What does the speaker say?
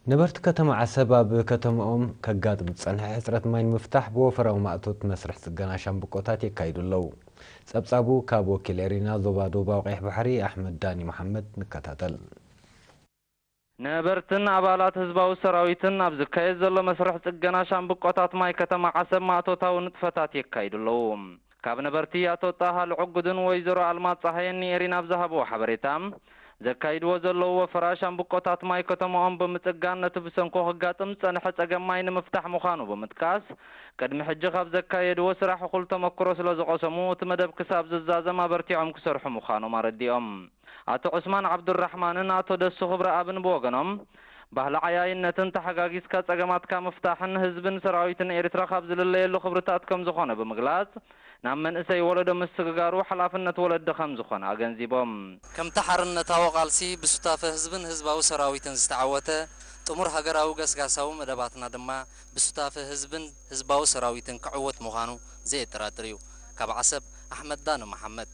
ነበርቲ ከተማ ዓሰብ ኣብ ከተማኦም ከጋጥም ዝጸንሐ ሕጽረት ማይ ንምፍታሕ ብወፈራዊ ማእቶት መስርሕ ጽገና ሻምብቆታት የካይዱ ኣለዉ። ጸብጻቡ ካብ ወኪል ኤሪና ዞባ ደቡባዊ ቀይሕ ባሕሪ ኣሕመድ ዳኒ መሓመድ ንከታተል። ነበርትን ኣባላት ህዝባዊ ሰራዊትን ኣብ ዝካየድ ዘሎ መስርሕ ጽገና ሻምብቆታት ማይ ከተማ ዓሰብ ማእቶታዊ ንጥፈታት የካይዱ ኣለዉ። ካብ ነበርቲ ኣቶ ጣሃ ልዕጉድን ወይዘሮ ኣልማዝ ጸሃየን ንኤሪና ኣብ ዝሃብዎ ሓበሬታ፣ ዘካይድዎ ዘለዉ ወፈራ ሻምብቆታት ማይ ከተማኦም ብምጽጋን ነቲ ብሰንኮ ክጋጥም ዝጸንሐ ጸገም ማይ ንምፍታሕ ምዃኑ ብምጥቃስ፣ ቅድሚ ሕጂ ካብ ዘካየድዎ ስራሕ እኹል ተመክሮ ስለ ዝቐሰሙ፣ እቲ መደብ ክሳብ ዝዛዘም ኣበርቲዖም ክሰርሑ ምዃኖም ኣረዲኦም። ኣቶ ዑስማን ዓብዱራሕማንን ኣቶ ደሱ ክብረኣብን ብወገኖም፣ ባህሊ ዓያይነትን ተሓጋጊዝካ ጸገማትካ ምፍታሕን ህዝብን ሰራዊትን ኤርትራ ካብ ዝልለየሉ ክብርታት ከም ዝኾነ ብምግላጽ፣ ናብ መንእሰይ ወለዶ ምስግጋሩ ሓላፍነት ወለዲ ከም ዝኾነ ኣገንዚቦም። ከምቲ ሓርነታዊ ቃልሲ ብሱታፈ ህዝብን ህዝባዊ ሰራዊትን ዝተዓወተ፣ ጥሙር ሃገራዊ ገስጋሳዊ መደባትና ድማ ብሱታፈ ህዝብን ህዝባዊ ሰራዊትን ክዕወት ምዃኑ ዘየጠራጥር እዩ። ካብ ዓሰብ፣ ኣሕመድ ዳኖ መሓመድ።